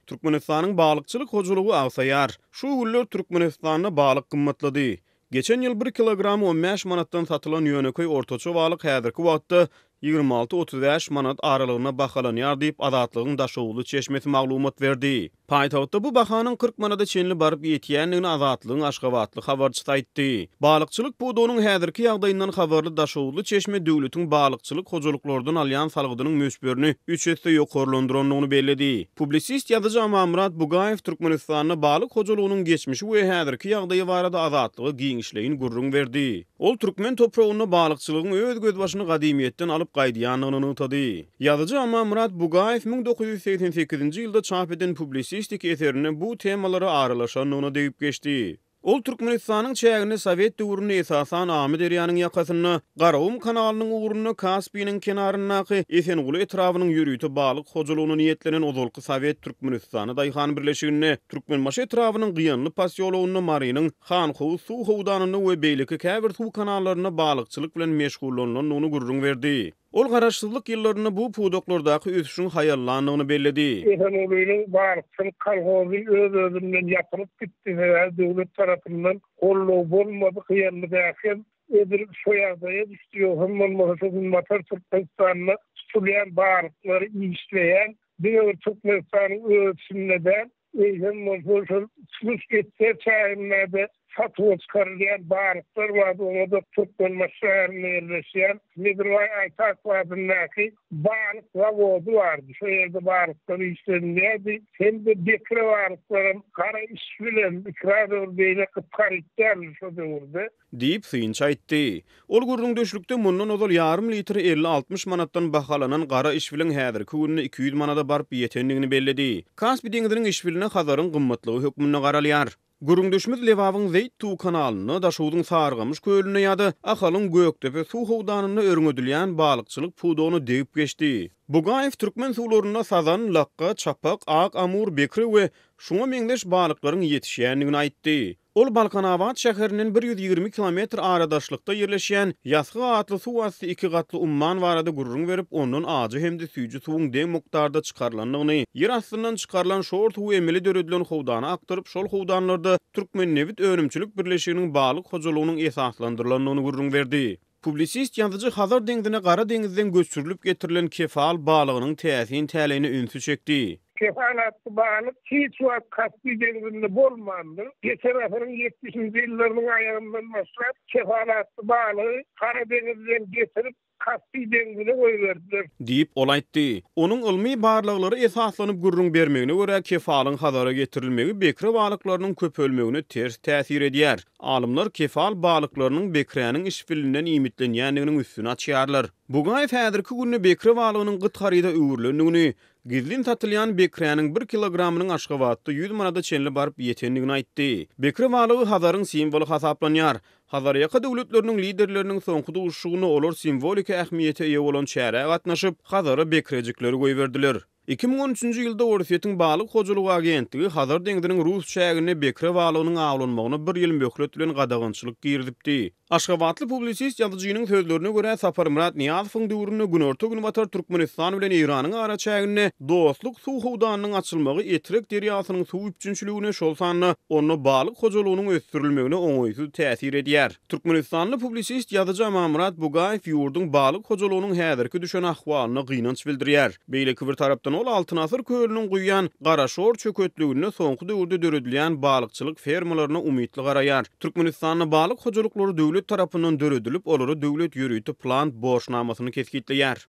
Türkmenistanyň balykçylyk hojalygy agsaýar. Şu günler Türkmenistanda balyk gymmatlady. Geçen ýyl bir kilogramy on bäş manatdan satylan ýönekeý ortaça balyk häzirki wagtda 26-35 manat aralygynda bahalanýar diýip, Azatlygyň daşoguzly çeşmesi maglumat berdi. Paýtagtda bu bahanyň 40 manada çenli baryp ýetýändigini Azatlygyň aşgabatly habarçysy aýtdy. Balykçylyk pudagynyň häzirki ýagdaýyndan habarly daşoguzly çeşme döwletiň balykçylyk hojalyklardan alýan salgydynyň möçberini üç esse ýokarlandyrandygyny belledi. Publisist ýazyjy Amanmyrat Bugaýew Türkmenistanda balyk hojalygynyň geçmişi we häzirki ýagdaýy barada Azatlyga giňişleýin gürrüň berdi. Ol türkmen topragynda balykçylygyň öz gözbaşyny gadymyýetden alyp gaýdýandygyny nygtady. Ýazyjy Amanmyrat Bugaýew 1988-nji ýylda çap eden publisistik eserinde bu temalara aralaşandygyna degip geçdi. Ol Türkmenistanyň çäginde sowet döwründe esasan Amyderýanyň ýakasynda, Garagum kanalynyň ugrunda, Kaspiniň kenaryndaky Esenguly etrabynyň ýörite balyk hojalygyna niýetlenen ozalky Sowet Türkmenistany daýhan birleşiginde, Türkmenbaşy etrabynyň Gyýanly posýologynda, Marynyň Hanhowuz suw howdanynda we beýleki käbir suw kanallarynda balykçylyk bilen meşgullanylandygyny gürrüň berdi. Ol garaşsyzlyk ýyllarynda bu pudaklardaky ösüşiň haýallandygyny belledi. Esengulynyň balykçylyk kolhozy öz-özünden ýapylyp gitdi, sebäbi döwlet tarapyndan goldaw bolmady, Gyýanlydaky hem edil şo ýagdaýa düşdi, ýogsam bolmasa şu Günbatar Türkmenistanda tutulýan balyklary işleýän diňe bir Türkmenistanyň öz içinde däl, Eýsem bolsa şol tutuş etsek çäginde-de satuwa çykarylýan balyklar bardy, oňa-da Türkmenbaşy şäherinde ýerleşýän Nedirbaý Aýtakow adyndaky balyk zawody bardy. Şo ýerde balyklar işlenilýärdi. Hem-de bekre balyklaram gara iş bilen, ikra döwür beýle gyt haryt däldi şo döwürde. Diýip, synçy aýtdy. Ol gürrüňdeşlikde mundan ozal ýarym litri elli-altmyş manatdan bahalanan gara işbiliň häzirki günde 200 manada baryp ýetendigini belledi. Kaspi deňziniň işbiline Hazaryň gymmatlygy hökmünde garalýar. Gürrüňdeşimiz Lebabyň Zeýt suw kanalynda, Daşogzuň Sarygamyş kölünde ýa-da Ahalyň Gökdepe suw howdanynda örňedilýän balykçylyk pudagyna degip geçdi. Bugaýew türkmen suwlarynda sazan, lakga, çapak, ak amur, bekre we şuňa meňzeş balyklaryň ýetişýändigini aýtdy. Ol Balkanabat şäherinden 120 kilometr aradaşlykda ýerleşýän Ýasgy atly suw asty iki gatly umman barada gürrüň berip, ondan ajy hem-de süýji suwuň deň mukdarda çykarylandygyny, ýer astyndan çykarylan şor suwy emeli döredilen howdana akdyryp, şol howdanlarda Türkmennebit önümçilik birleşiginiň balyk hojalygynyň esaslandyrylandygyny gürrüň berdi. Publisist ýazyjy Hazar deňzine Gara deňizden göçürilip getirilen kefal balygynyň täsin täleýine ünsi çekdi. Kefal atly balyk hiç wagt Kaspi deňzinde bolmandyr. Geçen asyryň ýetmişinji ýyllarynyň aýagyndan başlap kefal atly balygy Gara deňizden getirip, Kaspi deňzine goýberdiler. Diýip, ol aýtdy. Onuň ylmy barlaglara esaslanyp gürrüň bermegine görä, kefalyň Hazara getirilmegi bekre balyklarynyň köpelmegine ters täsir edýär. Alymlar kefal balyklarynyň bekräniň işbilinden iýmitlenýändiginiň üstüni açýarlar. Bugaýew häzirki günde bekre balygynyň gyt haryda öwrülendigini, gizlin satylýan bekräniň bir kilogramynyň Aşgabatda 100 manada çenli baryp ýetendigini aýtdy. Bekre balygy Hazaryň simwoly hasaplanýar. Hazarýaka döwletleriniň liderleriniň soňky duşuşygynda olar simwoliki ähmiýete eýe bolan çärä gatnaşyp, Hazara bekrejikleri goýberdiler. 2013-nji ýylda Orsýetiň Balyk hojalygy agentligi Hazar deňziniň rus çäginde bekre balygynyň awlanmagyna bir ýyl möhlet bilen gadagançylyk girizipdi. Aşgabatly publisist ýazyjynyň sözlerine görä, Saparmyrat Nyýazowyň döwründe günorta-günbatar Türkmenistan bilen Eýranyň araçäginde Dostluk suw howdanynyň açylmagy Etrek derýasynyň suw üpjünçiligine, şol sanda onda balyk hojalygynyň ösdürilmegine oňaýsyz täsir edýär. Türkmenistanly publisist ýazyjy Amanmyrat Bugaýew ýurduň balyk hojalygynyň häzirki düşen ahwalyna gynanç bildirýär. Beýleki bir tarapdan ol Altyn asyr kölüniň guýýan Garaşor çöketliginde soňky döwürde döredilýän balykçylyk fermalaryna umytly garaýar. Türkmenistanda balyk hojalyklary döwlet tarapyndan döredilip, olara döwlet ýörite plan borçnamasyny kesgitleýär.